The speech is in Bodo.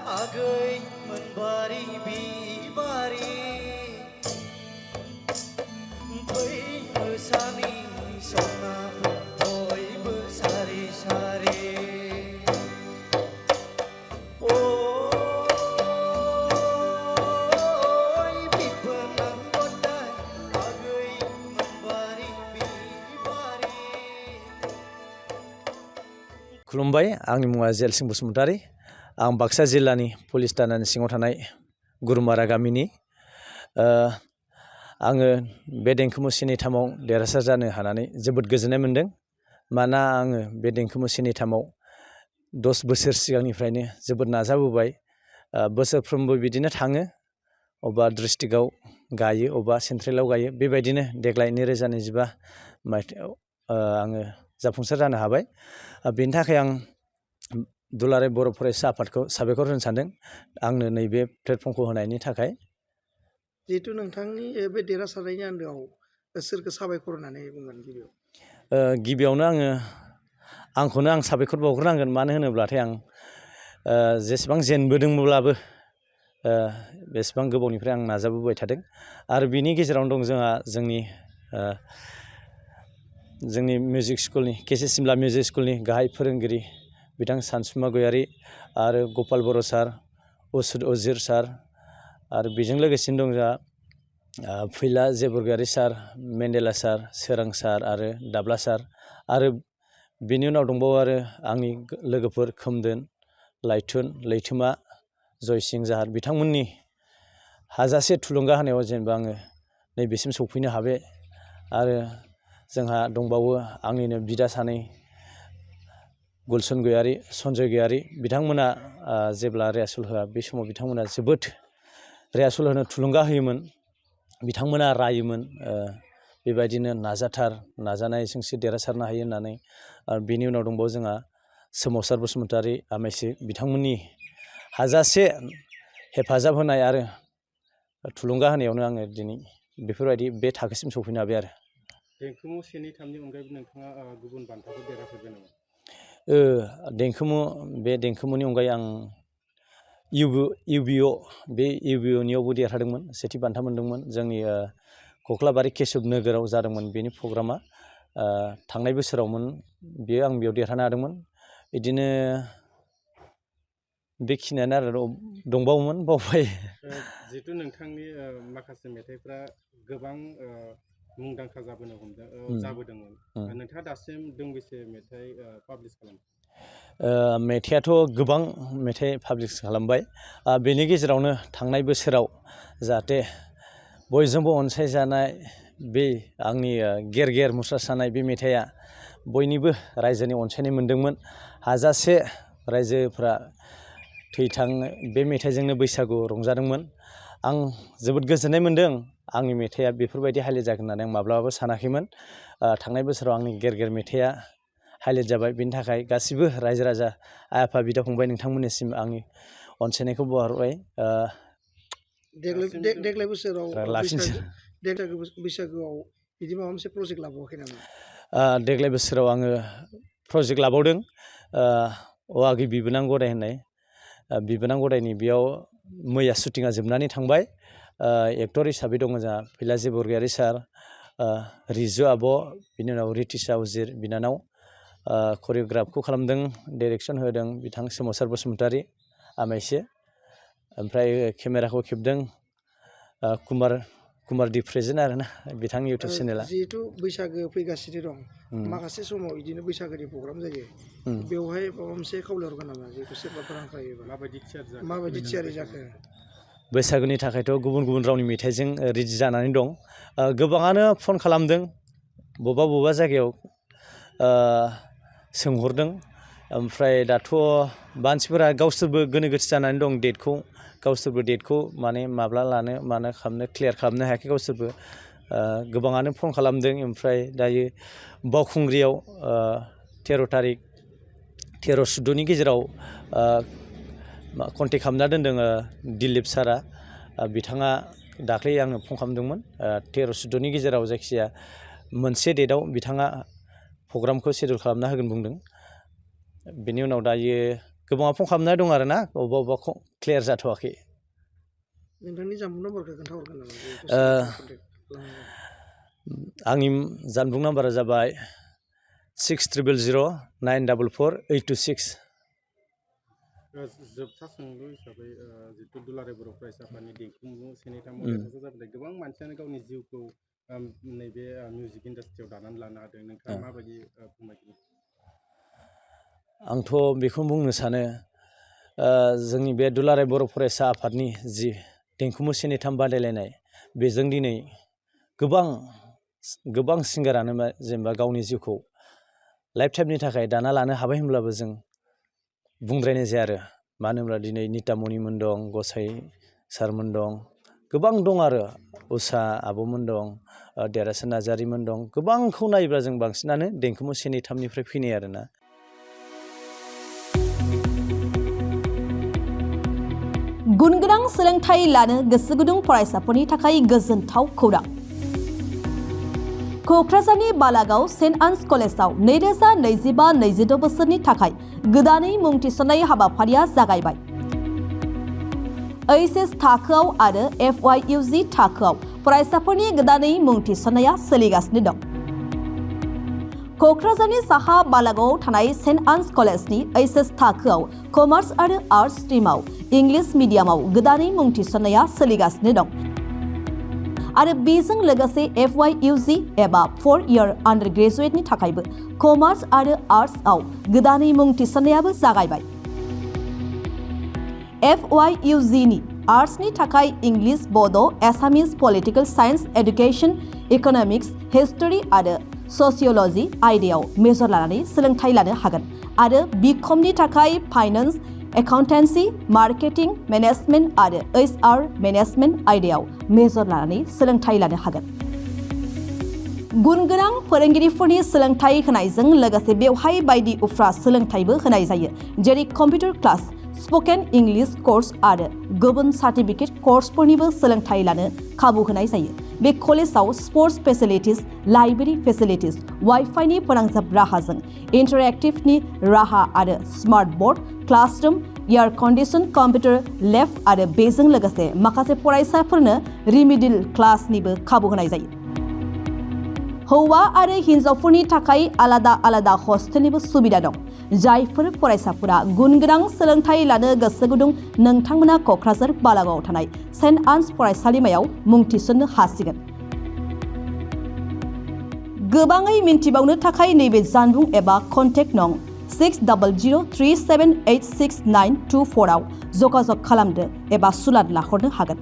आगै मोनबारि बिबारि बै मोसानि सना बयबो सारि सारि खुलुमबाय आंनि मुङा जेलसिं बसुमतारी आं बाक्सा जिल्लानि पुलिस थानानि सिङाव थानाय गुरुमारा गामिनि आङो बे देंखो मु स्निथामाव देरहासार जानो हानानै जोबोद गोजोननाय मोन्दों मानोना आङो बे देंखो मु स्निथामाव 10 बोसोर सिगांनिफ्रायनो जोबोद नाजाबोबाय बोसोरफ्रोमबो बिदिनो थाङो अबा डिस्ट्रिक्टआव गायो अबा सेन्ट्रेलाव गायो बेबायदिनो देग्लाय 2025 मायथाइयाव आङो जाफुंसार जानो हाबाय बेनि थाखाय आं दुलाराय बर' फरायसा आफादखौ साबायखर होनो सानदों आंनो नैबे प्लेटफर्मखौ होनायनि थाखाय जिहेतु नोंथांनि बे देरहासारनायनि आन्दोआव सोरखौ साबायखर होननानै बुंगोन गिबियावनो आंखौनो आं साबायखर बावग्रोनांगोन मानो होनोब्लाथाय आं जेसेबां जेनबोदोंब्लाबो बेसेबां गोबावनिफ्राय आं नाजाबोबाय थादों आरो बिनि गेजेरावनो दं जोंहा जोंनि मिउजिक स्कुलनि केसि सिमला मिउजिक स्कुलनि गाहाय फोरोंगिरि बिथां सानसुमा गयारी आरो गपाल बर' सार असुद अजिर सार आरो बेजों लोगोसेनो दं जोंहा फैला जेबरगयारी सार मेन्डेला सार सोरां सार आरो दाब्ला सार आरो बेनि उनाव दंबावो आरो आंनि लोगोफोर खोमदोन लाइथुन लैथोमा जयसिं जाहार बिथांमोननि हाजासे थुलुंगा होनायाव जेनेबा आङो नैबेसिम सौफैनो हाबाय आरो जोंहा दंबावो आंनिनो बिदा सानै गुलसन गयारी सन्जय गयारी बिथांमोना जेब्ला रिहार्सेल होआ बे समाव बिथांमोना जोबोद रिहार्सेल होनो थुलुंगा होयोमोन बिथांमोना रायोमोन बेबायदिनो नाजानायजोंसो देरहासारनो हायो होननानै आरो बेनि उनाव दंबावो जोंहा सोमावसार बसुमतारी आमायसि बिथांमोननि हाजासे हेफाजाब होनाय आरो थुलुंगा होनायावनो आङो दिनै बेफोरबायदि बे थाखोसिम सौफैनो हाबाय आरो देंखो मु 2-3 अनगायैबो नोंथाङा गुबुन बान्थाफोर देरहाफेरबाय नामा? बे देंखोमुनि अनगायै आं इउबिअ'नियावबो देरहादोंमोन सेथि बान्था मोन्दोंमोन जोंनि कख्लाबारि केसब नोगोराव जादोंमोन बेनि प्रग्रामा थांनाय बोसोरावमोन बेयो आं बेयाव देरहानो हादोंमोन बिदिनो बेखिनियानो आरो दंबावोमोन बावबाय जिहेतु नोंथांनि माखासे मेथाइफ्रा गोबां मुंदांखा जाबोदोंमोन नोंथाङा दासिम दोंबेसे मेथाइ पाब्लिश खालामो? मेथाइआथ' गोबां मेथाइ पाब्लिश खालामबाय बेनि गेजेरावनो थांनाय बोसोराव जाहाथे बयजोंबो अनसायजानाय बे आंनि गेर गेर मुस्रासानाय बे मेथाइआ बयनिबो रायजोनि अनसायनाय मोन्दोंमोन हाजासे रायजोफ्रा थैथां बे मेथाइजोंनो बैसागु रंजादोंमोन आं जोबोद गोजोननाय मोन्दों आंनि मेथाइआ बेफोरबायदि हाइलाइट जागोन होननानै आं माब्लाबाबो सानाखैमोन थांनाय बोसोराव आंनि गेर गेर मेथाइआ हाइलाइट जाबाय बेनि थाखाय गासिबो रायजो राजा आइ आफा बिदा फंबाय नोंथांमोननिसिम आंनि अनसायनायखौ बावहरबाय देग्लाय बोसोराव बैसागोआव बिदि माबा मोनसे प्रजेक्ट लाबावाखै नामा? देग्लाय बोसोराव आङो प्रजेक्ट लाबावदों अआगि बिबोनां गदाय होननाय बिबोनां गदायनि बेयाव मैया शुटिंआ जोबनानै थांबाय एक्टर हिसाबै दङ जोंहा फैला जेबरगयारी सार रिजु आब' बिनि उनाव रितिसा उजिर बिनानाव करिय'ग्राफखौ खालामदों डाइरेक्सन होदों बिथां सोमावसार बसुमतारी आमायसो ओमफ्राय केमेराखौ खेबदों कुमारदीप प्रेजेन्ट आरोना बिथांनि इउटुब चेनेला जिहेथु बैसागो फैगासिनो दं माखासे समाव बिदिनो बैसागोनि प्रग्राम जायो बेवहाय माबा मोनसे खावलायहरगोन नामा जिहेतु सोरबाफोर हांख्रायोबा माबायदि थियारि जाखो? बैसागोनि थाखायथ' गुबुन गुबुन रावनि मेथाइजों रेडि जानानै दं गोबाङानो फन खालामदों बबेबा जायगायाव सोंहरदों ओमफ्राय दाथ' मानसिफोरा गावसोरबो गोनो गोथो जानानै दं डेटखौ माने माब्ला लानो मानो खालामनो क्लियार खालामनो हायाखै गावसोरबो गोबाङानो फन खालामदों ओमफ्राय दायो बावखुंग्रियाव 13-14 गेजेराव कन्टेक्ट खालामना दोनदों दिलीप सारा बिथाङा दाख्लै आंनो फन खालामदोंमोन 13-14 गेजेराव जायखिजाया मोनसे डेटआव बिथाङा प्रग्रामखौ शेड्युल खालामना होगोन बुंदों बेनि उनाव दायो गोबाङा फन खालामनाय दं आरो ना अबेबा अबेबा क्लियार जाथ'वाखै। नोंथांनि जानबुं नाम्बारखौ खोन्थाहरगोन नामा? आंनि जानबुं नाम्बारा जाबाय 600009448226। जोबथा सोंलु हिसाबै जिथु दुलाराय बर' फरायसा आफादनि देंखोमु सेनै थाम देरहासार जाबाय गोबां मानसियानो गावनि जिउखौ नैबे मिउजिक इन्डास्ट्रियाव दानानै लानो हादों नोंथाङा माबायदि फोरमायगोन? आंथ' बेखौ बुंनो सानो जोंनि बे दुलाराय बर' फरायसा आफादनि जि देंखोमु सेनै थाम बादायलायनाय बेजों दिनै गोबां सिंगारानो जेनेबा गावनि जिउखौ लाइफ टाइमनि थाखाय दाना लानो हाबाय होनब्लाबो जों बुंद्रायनाय जाया आरो मानो होनब्ला दिनै नितामनिमोन दं, गसाइ सारमोन दं, गोबां दं आरो उषा आब'मोन दं, देरासार नार्जारिमोन दं, गोबांखौ नायोब्ला जों बांसिनानो देंखोमु सेनै थामनिफ्राय फैनाय आरोना। गुनगोनां सोलोंथाइ लानो गोसो गुदुं फरायसाफोरनि थाखाय गोजोनथाव खौरां। क'क्राझारनि बालागाव सेन्ट आन्स कलेजाव 2025-26 बोसोरनि थाखाय गोदानै मुं थिसननाय हाबाफारिया जागायबाय। HS थाखोआव आरो FYUG थाखोआव फरायसाफोरनि गोदानै मुं थिसननाया सोलिगासिनो दं। क'क्राझारनि साहा बालागावआव थानाय सेन्ट आन्स कलेजनि HS थाखोआव कमार्स आरो आर्ट्स स्ट्रिमाव इंलिश मिडियामाव गोदानै मुं थिसननाया सोलिगासिनो दं आरो बेजों लोगोसे FYUG एबा 4 इयार आन्डार ग्रेजुएटनि थाखायबो कमार्स आरो आर्ट्सआव गोदानै मुं थिसननायाबो जागायबाय। FYUG नि आर्ट्सनि थाखाय English, Bodo', Assamese, political science, education, economics, history आरो ससिय'ल'जि आयदायाव मेजर लानानै सोलोंथाइ लानो हागोन आरो बिकमनि थाखाय फाइनान्स, एकाउन्टेन्सि, मार्केटिं, मेनेजमेन्ट आरो HR मेनेजमेन्ट आयदायाव मेजर लानानै सोलोंथाइ लानो हागोन। गुनगोनां फोरोंगिरिफोरनि सोलोंथाइ होनायजों लोगोसे बेवहाय बायदि उफ्रा सोलोंथाइबो होनाय जायो जेरै computer class, spoken English course आरो गुबुन सार्टिफिकेट कर्सफोरनिबो सोलोंथाइ लानो खाबु होनाय जायो। बे कलेजाव स्पर्ट्स फेसिलिटिज, लाइब्रेरि फेसिलिटिज, वाइफाइनि फोनांजाब राहाजों इन्टारेक्टिभनि राहा आरो smart board, classroom, air condition computer lab आरो बेजों लोगोसे माखासे फरायसाफोरनो रिमिडियल क्लासनिबो खाबु होनाय जायो। हौवा आरो हिन्जावफोरनि थाखाय आलादा आलादा हस्टेलनिबो सुबिदा दं। जायफोर फरायसाफोरा गुनगोनां सोलोंथाइ लानो गोसो गुदुं नोंथांमोना क'क्राझार बालागावआव थानाय सेन्ट आन्स फरायसालिमायाव मुं थिसननो हासिगोन। गोबाङै मिन्थिबावनो थाखाय नैबे जानबुं एबा कन्टेक्ट नं 6003786924 आव जगाजग खालामदो एबा सुलाद लाहरनो हागोन।